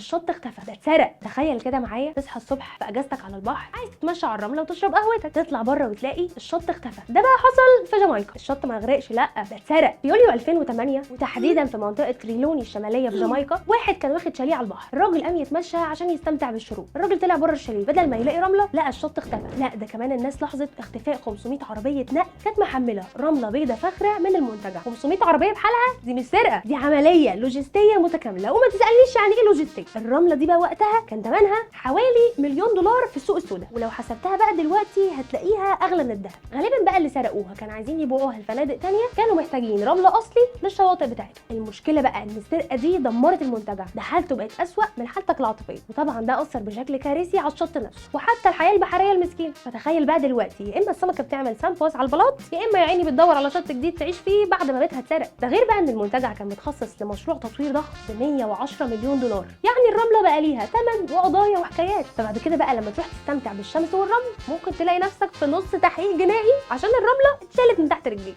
الشط اختفى، ده اتسرق. تخيل كده معايا، تصحى الصبح في اجازتك على البحر، عايز تتمشى على الرملة وتشرب قهوتك، تطلع بره وتلاقي الشط اختفى. ده بقى حصل في جامايكا. الشط ما غرقش، لا ده اتسرق. في يوليو 2008 وتحديدا في منطقة تريلوني الشمالية في جامايكا، واحد كان واخد شاليه على البحر. الراجل قام يتمشى عشان يستمتع بالشروق. الراجل طلع بره الشاليه، بدل ما يلاقي رملة لقى الشط اختفى. لا ده كمان الناس لاحظت اختفاء 500 عربية نقل كانت محمله رملة بيضة فاخره من المنتجع. 500 عربية بحالها، دي مش سرقه، دي عملية لوجستية متكاملة. وما تسالنيش يعني ايه لوجستية. الرملة دي بقى وقتها كان ثمنها حوالي $1,000,000 في السوق السوداء، ولو حسبتها بقى دلوقتي هتلاقيها اغلى من الذهب. غالبا بقى اللي سرقوها كانوا عايزين يبيعوها لفنادق تانية، كانوا محتاجين رملة اصلي للشواطئ بتاعتهم. المشكلة بقى ان السرقة دي دمرت المنتجع، ده حالته بقت اسوأ من حالتك العاطفية، وطبعا ده اثر بشكل كارثي على الشط نفسه وحتى الحياة البحرية المسكينة. فتخيل بقى دلوقتي، يا اما السمكة بتعمل سامبوس على البلاط، يا اما يا عيني بتدور على شط جديد تعيش فيه بعد ما بيتها اتسرق. ده غير بقى ان المنتجع كان متخصص لمشروع تطوير ضخم ب 110 مليون دولار، يعني الرملة بقى ليها ثمن وقضايا وحكايات. فبعد كده بقى لما تروح تستمتع بالشمس والرمل، ممكن تلاقي نفسك في نص تحقيق جنائي عشان الرملة اتشالت من تحت رجليك.